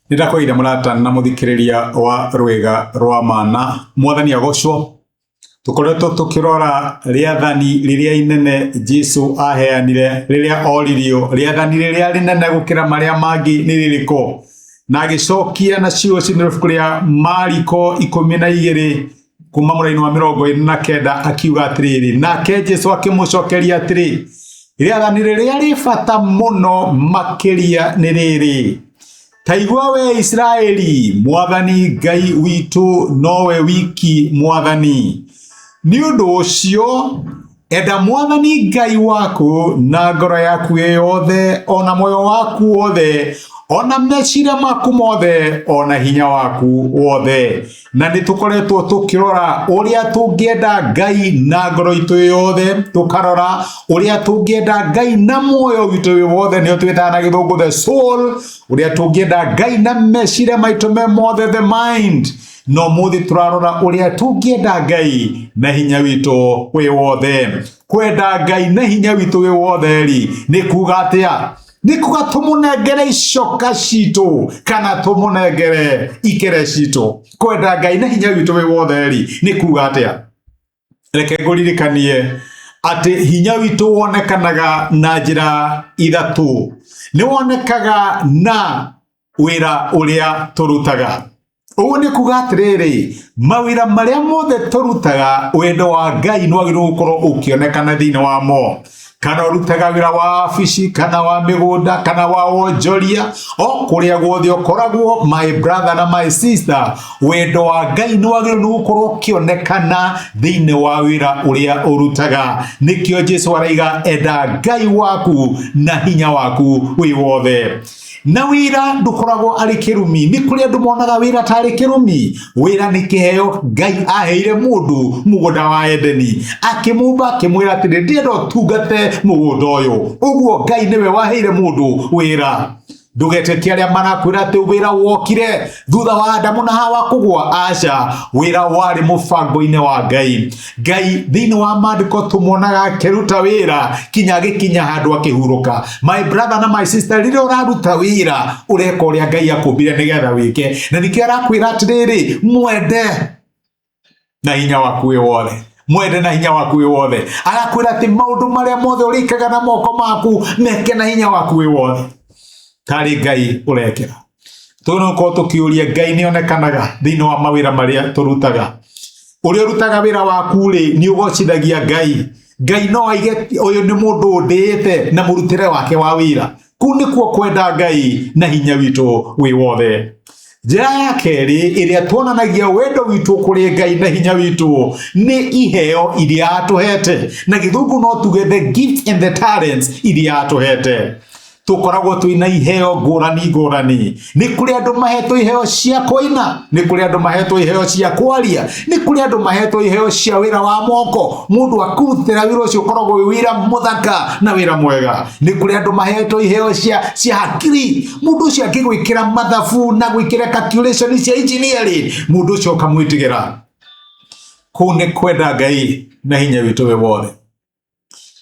Nĩndakũgeithia mũrata na mũthikĩrĩria wa rwĩga rwa mana, mwathani agocwo. Tũkoretwo tũkĩrora rĩathani rĩrĩa inene Jesu aheanire rĩrĩa oririo rĩathani rĩrĩa rĩnene gũkĩra marĩa mangĩ nĩ rĩrĩkũ, na agĩcokia na ciugo ciĩ ibuku rĩa Mariko 12 kuma mũraini wa 49 akiuga atĩrĩrĩ, nake Jesu akĩmũcokeria atĩrĩ, rĩathani rĩrĩa rĩ bata mũno makĩria nĩ rĩrĩ, ta igua we Isiraeli, Mwathani Ngai witũ nowe wiki Mwathani. Nĩ ũndũ ũcio enda Mwathani Ngai waku na ngoro yaku ĩ yothe, o na muoyo waku wothe, o na meciria maku mothe, o na hinya waku wothe. Na nĩ tũkoretwo tũkĩrora ũrĩa tũngĩenda Ngai na ngoro itũ yothe, tũkarora ũrĩa tũngĩenda Ngai na muoyo witũ wĩ wothe, nĩyo twĩtaga na gĩthũngũ the soul, ũrĩa tũngĩenda Ngai na meciria maitũ me mothe, the mind. No mũthĩ tũrarora ũrĩa tũngĩenda Ngai na hinya witũ wĩ wothe. Kwenda Ngai na hinya witũ wĩ wothe rĩ, nĩ kuga atĩa? Nĩ kuga tũmũnengere icoka citũ kana tũmũnengere ikere citũ. Kwenda Ngai na hinya witũ wĩ wothe rĩ, nĩ kuga atĩa? Reke ngũririkanie atĩ hinya witũ wonekanaga na njĩra ithatũ. Nĩ wonekaga na wĩra ũrĩa tũrutaga. Ũguo nĩ kuga atĩrĩrĩ, mawĩra marĩa mothe tũrutaga, wendo wa Ngai nĩ wagĩrĩirwo gũkorwo ũkĩonekana thĩinĩ wamo. Kana ũrutaga wĩra wa wabici, kana wa mĩgũnda, kana wa wonjoria, o kũrĩa guothe ũkoragwo, my brother na my sister, wendo wa Ngai nĩ wagĩrĩirwo nĩ gũkorwo ũkĩonekana thĩinĩ wa wĩra ũrĩa ũrutaga. Nĩkĩo Jesu araiga enda Ngai waku na hinya waku wĩ wothe. Na wĩra ndũkoragwo arĩ kĩrumi. Nĩ kũrĩ andũ monaga wĩra tarĩ kĩrumi. Wĩra nĩ kĩheo Ngai aheire mũndũ mũgũnda wa Edeni, akĩmũmba akĩmwĩra atĩrĩ, ndĩrenda ũtungate mũgũnda ũyũ. Ũguo Ngai nĩwe waheire mũndũ wĩra. Ndũgetĩkie arĩa marakwĩra atĩ wĩra wokire thutha wa Adamu na Hawa kũgwa. Aca, wĩra warĩ mũbango-inĩ wa Ngai. Ngai thĩinĩ wa maandĩko tũmuonaga akĩruta wĩra kinya agĩkinya handũ akĩhurũka. My brother na my sister, rĩrĩa ũraruta wĩra ũreka ũrĩa Ngai akũmbire nĩgetha wĩke, na nĩkĩo arakwĩra atĩrĩrĩ, mwende na hinya waku wĩ wothe, mwende na hinya waku wĩ wothe. Arakwĩra atĩ maũndũ marĩa mothe ũrĩkaga na moko maku meke na hinya waku wĩ wothe, tarĩ Ngai ũrekĩra. Tũgũkorwo tũkĩũria Ngai nĩ onekanaga thĩinĩ wa mawĩra marĩa tũrutaga. Ũrĩa ũrutaga wĩra waku rĩ, nĩ ũgocithagia Ngai. Ngai no aige ũyũ nĩ mũndũ ũndĩĩte na mũrutĩre wake wa wĩra. Kũu nĩkuo kwenda Ngai na hinya witũ wĩ wothe. Njĩra ya kerĩ ĩrĩa tuonanagia wendo witũ kũrĩ Ngai na hinya witũ nĩ iheo iria atũhete. Na gĩthũngũ no tuge the gifts and the talents iria atũhete. Tũkoragwo twĩna iheo ngũrani ngũrani. Nĩ kũrĩ andũ mahetwo iheo cia kũina, nĩ kũrĩ andũ mahetwo iheo cia kwaria, nĩ kũrĩ andũ mahetwo iheo cia wĩra wa moko. Mũndũ akurutĩra wĩra ũcio ũkoragwo wĩ wĩra mũthaka na wĩra mwega. Nĩ kũrĩ andũ mahetwo iheo cia hakiri. Mũndũ ũcio angĩgwĩkĩra mathabu na gwĩkĩra calculation cia engineering, mũndũ ũcio ũkamwĩtigĩra. Kũu nĩ kwenda Ngai na hinya witũ wĩ wothe.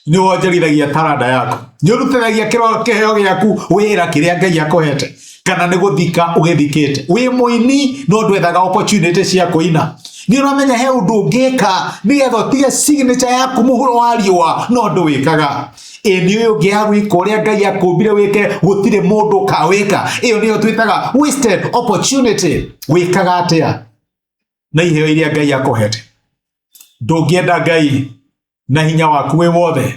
Nĩ wonjorithagia taranda yaku, nĩ ũrutithagia kĩheo gĩaku wĩra kĩrĩa Ngai akũhete, kana nĩ gũthika ũgĩthikĩte. Wĩ mũini no ndwethaga opportunity cia kũina. Nĩ ũramenya he ũndũ ũngĩka nĩgetha ũtige signature yaku mũhuro wa riũa, no ndũwĩkaga. Ĩ nĩ ũyũ ũngĩ ya gwĩka ũrĩa Ngai akũmbire wĩke, gũtirĩ mũndũ ũkawĩka. Ĩyo nĩyo twĩtaga wasted opportunity. Wĩkaga atĩa na iheo iria Ngai akũhete? Ndũngĩenda Ngai na hinya waku wĩ wothe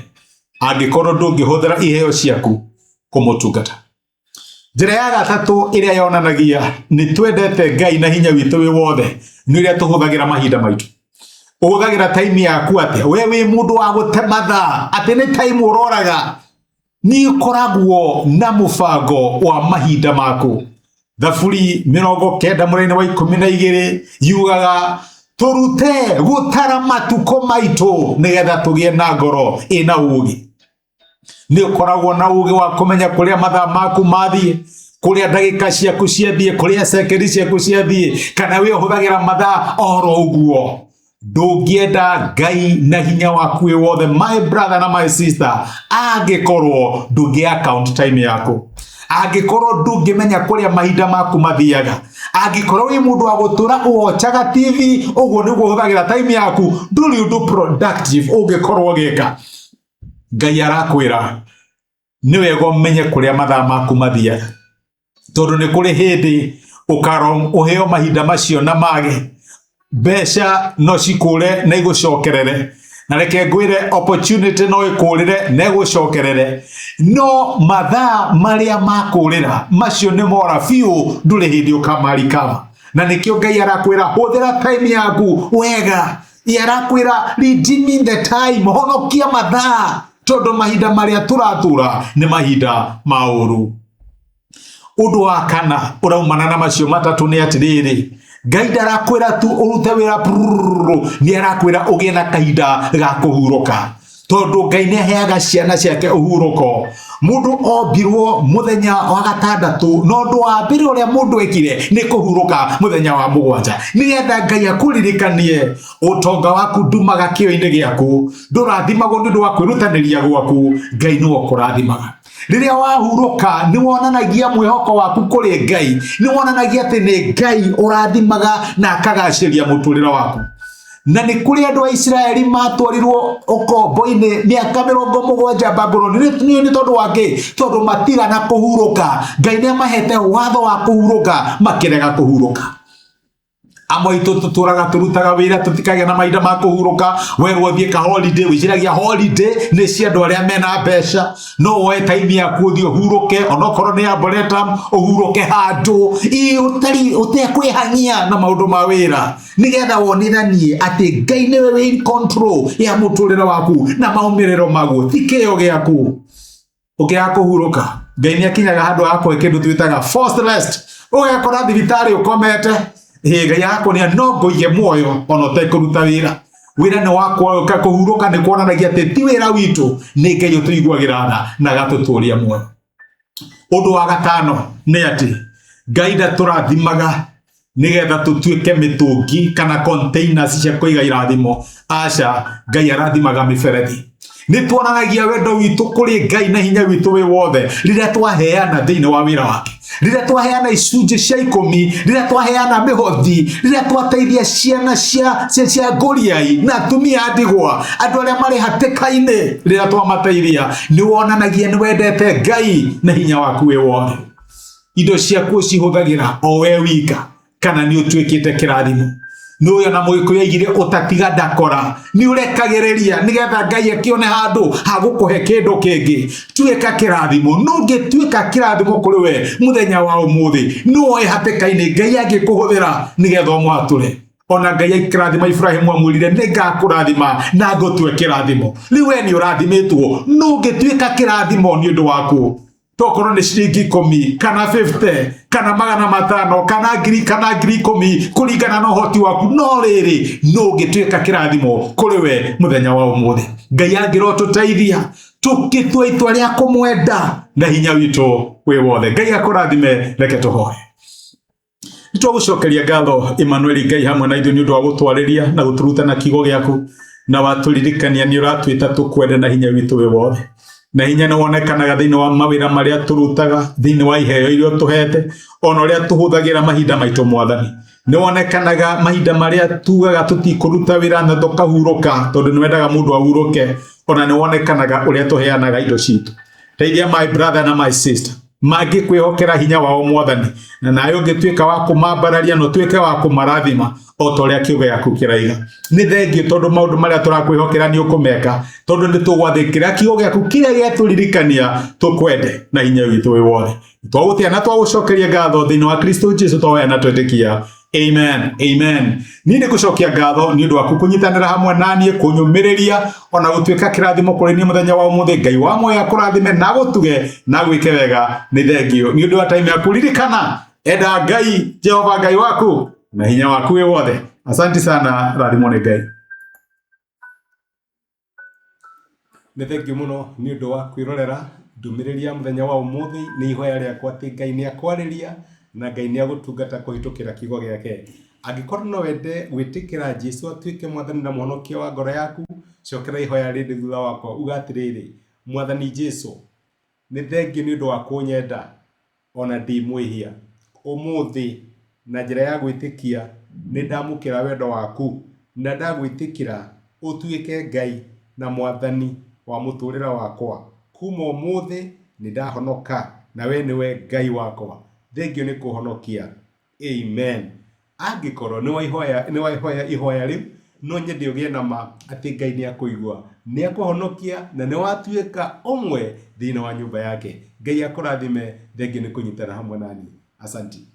angĩkorwo ndũngĩhũthĩra iheo ciaku kũmũtungata. Njĩra ya gatatũ ĩrĩa yonanagia nĩ twendete Ngai na hinya witũ wĩ wothe nĩ ũrĩa tũhũthagĩra mahinda maitũ. Ũhũthagĩra time yaku atĩa? We wĩ mũndũ wa gũte mathaa, atĩ nĩ time ũroraga? Nĩ ũkoragwo na mũbango wa mahinda maku. Thaburi 90 mũraini wa 12 yugaga tũrute gũtara matukũ maitũ nĩgetha tũgĩe na ngoro ĩna ũũgĩ. Nĩ ũkoragwo na ũũgĩ wa kũmenya kũrĩa mathaa maku mathiĩ, kũrĩa ndagĩka ciaku ciathiĩ, kũrĩa sekendi ciaku ciathiĩ, kana we ũhũthagĩra mathaa oro ũguo. Ndũngĩenda Ngai na hinya waku wĩ wothe, my brother na my sister, angĩkorwo ndũngĩ account time yaku, angĩkorwo ndũngĩmenya kũrĩa mahinda maku mathiaga, angĩkorwo wĩ mũndũ wa gũtũra ũwochaga TV, ũguo nĩguo ũhũthagĩra time yaku, ndũrĩ ũndũ productive ũngĩkorwo ũgĩka. Ngai arakwĩra nĩ wega ũmenye kũrĩa mathaa maku mathiaga, tondũ nĩ kũrĩ hĩndĩ ũkaro ũheo mahinda macio na mage mbeca no cikũre na igũcokerere, na reke ngwĩre opportunity no ĩkũrĩre na ĩgũcokerere, no mathaa marĩa makũrĩra macio nĩ mora biũ, ndũrĩ hĩndĩ ũkamarikava. Na nĩkĩo Ngai arakwĩra hũthĩra time yaku wega, arakwĩra redeeming the time, honokia mathaa, tondũ mahinda marĩa tũratũra nĩ mahinda ma ũru. Ũndũ wa kana ũraumana na macio matatũ nĩ atĩrĩrĩ, Ngai ndarakwĩra tu ũrute wĩra prrrr, nĩ arakwĩra ũgĩe na kahinda ga kũhurũka, tondũ Ngai nĩ aheaga ciana ciake ũhurũko. Mũndũ ombirwo mũthenya wa gatandatũ, na ũndũ wa mbere ũrĩa mũndũ ekire nĩ kũhurũka mũthenya wa mũgwanja, nĩgetha Ngai akũririkanie ũtonga waku ndumaga kĩo-inĩ gĩaku, ndũrathimagwo nĩ ũndũ wa kwĩrutanĩria gwaku, Ngai nĩwe ũkũrathimaga. Rĩrĩa wahurũka nĩ wonanagia mwĩhoko waku kũrĩ Ngai, nĩ wonanagia atĩ nĩ Ngai ũrathimaga na akagacĩria mũtũrĩre waku. Na nĩ kũrĩ andũ a Isiraeli matwarirwo ũkombo-inĩ mĩaka 70 Babuloni. Nĩ tondũ wa kĩ? Tondũ matigana kũhurũka. Ngai nĩ amahete watho wa kũhurũka, makĩrega kũhurũka. Amwe aitũ tũtũraga tũrutaga wĩra tũtikagĩa na mahinda ma kũhurũka. Werwo ũthiĩ ka holiday, wĩciragia holiday nĩ cia andũ arĩa mena mbeca. No woe time yaku ũthiĩ ũhurũke, onokorwo nĩ arboretum, ũhurũke handũ ũtarĩ ũtekwĩhang'ia na maũndũ ma wĩra, nĩgetha wonithanie atĩ Ngai nĩwe wĩ in control ya mũtũrĩre waku na maumĩrĩro maguo, ti kĩo gĩaku. Ũkĩaga kũhurũka, Ngai nĩ akinyaga handũ ha kũhe kĩndũ twĩtaga forced rest, ũgekora thibitarĩ ũkomete. Ĩ Ngai agakuonia no ngũige muoyo ona ũtekũruta wĩra. Wĩra nĩ wa kũhurũka, nĩ kuonanagia atĩ ti wĩra witũ, nĩ Ngai ũtũiguagĩra tha na agatũtũria muoyo. Ũndũ wa gatano nĩ atĩ Ngai ndatũrathimaga nĩgetha tũtuĩke mĩtũngi kana containers cia kũiga irathimo. Aca, Ngai arathimaga mĩberethi. Nĩ tuonanagia wendo witũ kũrĩ Ngai na hinya witũ wĩ wothe rĩrĩa twaheana thĩinĩ wa wĩra wake, rĩrĩa twaheana icunjĩ cia ikũmi, rĩrĩa twaheana mĩhothi, rĩrĩa twateithia ciana cia ngũriai na atumia a ndigwa, andũ arĩa marĩ hatĩka-inĩ, rĩrĩa twamateithia nĩ wonanagia nĩ wendete Ngai na hinya waku wĩ wothe. Indo ciaku ũcihũthagĩra o we wika kana nĩ ũtuĩkĩte kĩrathimo? Nĩ ũyũ na Mũgĩkũyũ aigire ũtatiga ndakora, nĩ ũrekagĩrĩria nĩgetha Ngai akĩone handũ ha gũkũhe kĩndũ kĩngĩ. Tuĩka kĩrathimo. No ũngĩtuĩka kĩrathimo kũrĩ we mũthenya wa ũmũthĩ, no woe hatĩka-inĩ Ngai angĩkũhũthĩra nĩgetha ũmũhatũre. Ona Ngai akĩrathima Ibrahimu amwĩrire nĩ ngakũrathima na ngũtue kĩrathimo. Rĩu we nĩ ũrathimĩtwo, no ũngĩtuĩka kĩrathimo nĩ ũndũ waku, tokorwo nĩ ciringi 10 kana 50 kana 500 kana 1000 kana 10,000 kũringana na ũhoti waku, no rĩrĩ no ũngĩtuĩka kĩrathimo kũrĩ we mũthenya wa ũmũthĩ. Ngai angĩrotũteithia tũkĩtua itua rĩa kũmwenda na hinya witũ wĩ wothe. Ngai akũrathime. Reke tũhoe. Nĩtwagũcokeria ngatho Emmanuel Ngai hamwe na ithuĩ nĩ ũndũ wa gũtwarĩria na gũtũruta na kiugo gĩaku, na watũririkania nĩ ũratwĩta tũkwende na hinya witũ wĩ wothe. Na hinya nĩ wonekanaga thĩinĩ wa mawĩra marĩa tũrutaga, thĩinĩ wa iheo iria ũtũhete, ona ũrĩa tũhũthagĩra mahinda maitũ Mwathani. Nĩ wonekanaga mahinda marĩa tugaga tũtikũruta wĩra na tũkahurũka, tondũ nĩ wendaga mũndũ ahurũke, ona nĩ wonekanaga ũrĩa tũheanaga indo citũ. Teithia my brother na my sister mangĩkwĩhokera hinya wao Mwathani, na nawe ũngĩtuĩka wa kũmambararia na ũtuĩke wa kũmarathima o ta ũrĩa kiugo gĩaku kĩraiga. Nĩ thengiũ tondũ maũndũ marĩa tũrakwĩhokera nĩ ũkũmeka, tondũ nĩ tũgwathĩkĩra kiugo gĩaku kĩrĩa gĩatũririkania tũkwende na hinya witũ wĩ wothe. Twagũtĩa na twagũcokeria ngatho thĩinĩ wa Kristo Jesu twahoya na twetĩkia. Amen, amen. Niĩ nĩ ngũcokia ngatho nĩ ũndũ waku kũnyitanĩra hamwe na niĩ kũnyũmĩrĩria ona gũtuĩka kĩrathimo kũrĩ niĩ mũthenya wa ũmũthĩ. Ngai wa muoyo akũrathime na gũtuge na gwĩke wega. Nĩ thengio nĩ ũndũ wa time yaku. Ririkana, enda Ngai Jehova Ngai waku na hinya waku wĩ wothe. Asante sana, rathimwo nĩ Ngai. Nĩ thengiũ mũno nĩ ũndũ wa kwĩrorera ndũmĩrĩri ya mũthenya wa ũmũthĩ. Nĩ ihoya rĩakwa atĩ Ngai nĩ akwarĩria na Ngai nĩ agũtungata kũhĩtũkĩra kiugo gĩake. Angĩkorwo no wende gwĩtĩkĩra Jesu atuĩke mwathani na mũhonokia wa ngoro yaku, cokera ihoya rĩrĩ thutha wakwa, uga atĩrĩrĩ, Mwathani Jesu, nĩ thengiũ nĩ ũndũ wa kũnyenda ona ndĩ mwĩhia. Ũmũthĩ, na njĩra ya gwĩtĩkia, nĩ ndamũkĩra wendo waku na ndagwĩtĩkĩra ũtuĩke Ngai na Mwathani wa mũtũrĩre wakwa. Kuma ũmũthĩ nĩ ndahonoka na we nĩwe Ngai wakwa. Thengiũ nĩ kũhonokia. Amen. Angĩkorwo nĩ waihoya ihoya rĩu, no nyende ũgĩe na ma atĩ Ngai nĩ akũigua, nĩ akũhonokia na nĩ watuĩka ũmwe thĩinĩ wa nyũmba yake. Ngai akũrathime, thengiũ nĩ kũnyitana hamwe naniĩ. Asanti.